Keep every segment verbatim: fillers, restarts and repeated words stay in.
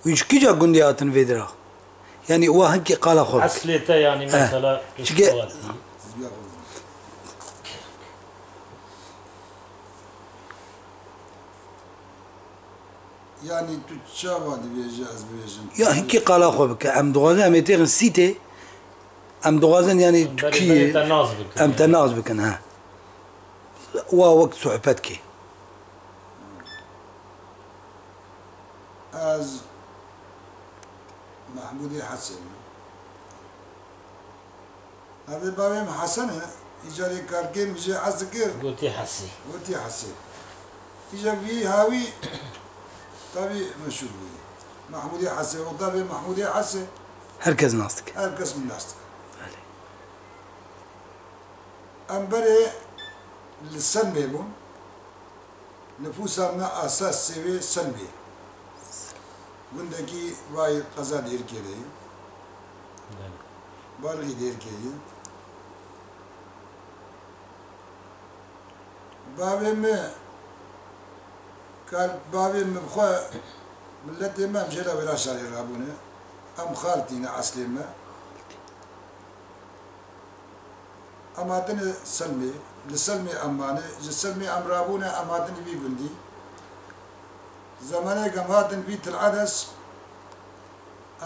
Hûn ji kîja gundê hatin vê dira? Yanî wa hinkî qala xwe bike. Eslê te yanî Eh, mesela çike- Yanî tu çawa dibêje ez bibêjim? Ya hinkî qala xwe bike. Em dixwazin em ê têxin sîtê. Em dixwazin yanî tu Berê, kî berê te nas bikin. Em te nas bikin, he. Wa wek sohbet kê. Ez Mehmûdê Hesê me. Navê bavê min Hesen e. Îcarê karkê min jê hez dikir. Gotî Hesê. Gotî Hesê. Îca vî hawî tabî meşhûr bûyî. Mehmûdê Hesê. Wexta vê Mehmûdê Hesê. Her kes nas dike. Her kes min nas dike. Belê. Em berê li Selmê bûn. Nifûsa me esasê wê Selmê. Gundekî vay qeza Dêrikê de ye. Belê. Barixî Dêrikê ye. Bavê me, kal bavê me bi xwe, miletê me em jê re wêra şarê rabûne. Em xaltî ne eslê me. Em hatine Selmê, li Selmê em mane, ji Selmê em rabûne, em hatine vî gundî. Zemanê em hatin vî Til Edes,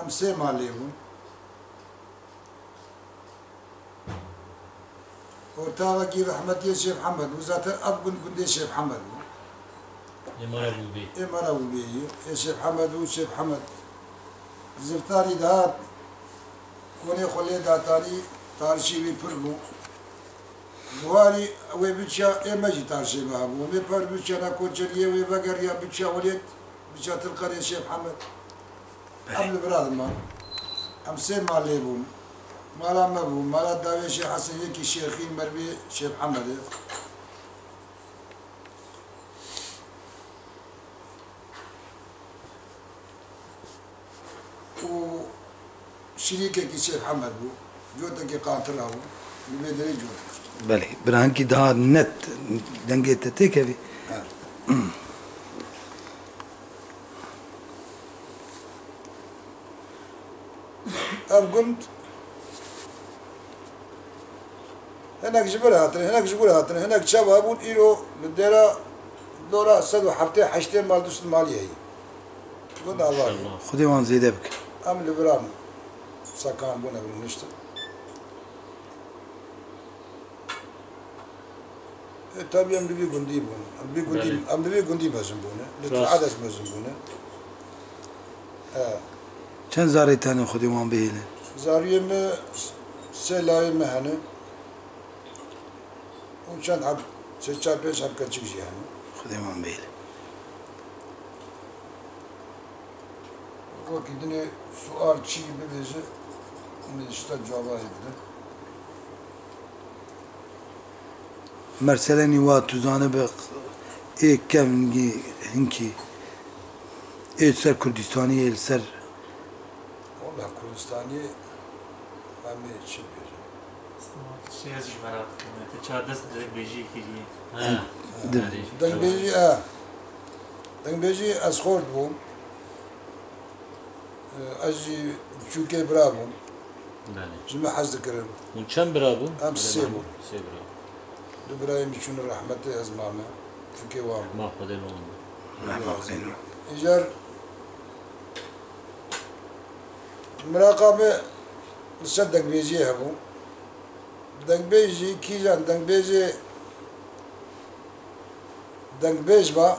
em sê malê bûn. Ortaxekî rehmetiyê Şêx Hemed bû, zaten ev gund gundê Şêx Hemed bû. Ê me re bû bê. Ê me re bû bê yî. Ê Şêx Hemed û Şêx Hemed. Ziftarî dihat, konê xwe lê datanî, tarşî wî pir bû. Buharî wê biçiya, ê me jî tarşê me hebû. Wê per biçiya na koçeriyê, wê vegeriya biçiya welêt, biçiya Tilqerê Şêx Hemed. Em li vira diman. Em sê malê bûn. Mala me bû, mala dawê Şêx Hesen, yekî Şêxî, Mervê Şêx Hemedê. Û şirîkekî Şêx Hemed bû. Cotekî qantira bû. Li vê derê cotek. Belê. Bira hinkî daha net dengê te têkevî. He. Ev gund hinek ji vir hatine, hinek ji wir hatine, hinek çawa bûn, îro li dêra dora sed û heftê heştê mal dust malî heye. Gunda Avarî. Maşallah. Xwedê wan zêde bike. Em li viran sekan bûne, bi rûniştin. E, tabî em li vî gundî bûn. Em li vî gundî, Belê. Em li vî gundî mezin bûne. Li Rast. Edes mezin bûne. E. Çend zarê tenê Xwedê wan bihêle? Zariyê me sê lawê me hene. Û çend heb, sê çar pênc heb keçik jî hene. Xwedê wan bihêle. Wekî dinê sual çi bibêje, min ji te cevabê bide. Merselenî wa tu zanibe ê kevn hinkî ê li ser Kurdistanî ê li ser Wala Kurdistanî em ê çi bêjin? Şey ez jî merak dikim. Tu çar dest dengbêjiyê kiriye. Ha. Di- Erê. Dengbêjî, e. Dengbêjî ez xort bûm. E, ez jî çûkê bira bûm. Belê. Ji min hez dikirin. Hûn çend bira bûn? Em sê bûn. Sê bira. Du birayê min çûne rehmetê, ez mame. Çûkê wan bû. Ma Xwedê li wan bû. Rehma Xwedê li wan. Îcar Miraqa me li ser dengbêjiyê hebû. Dengbêj jî kîjan dengbêjê dengbêj ba,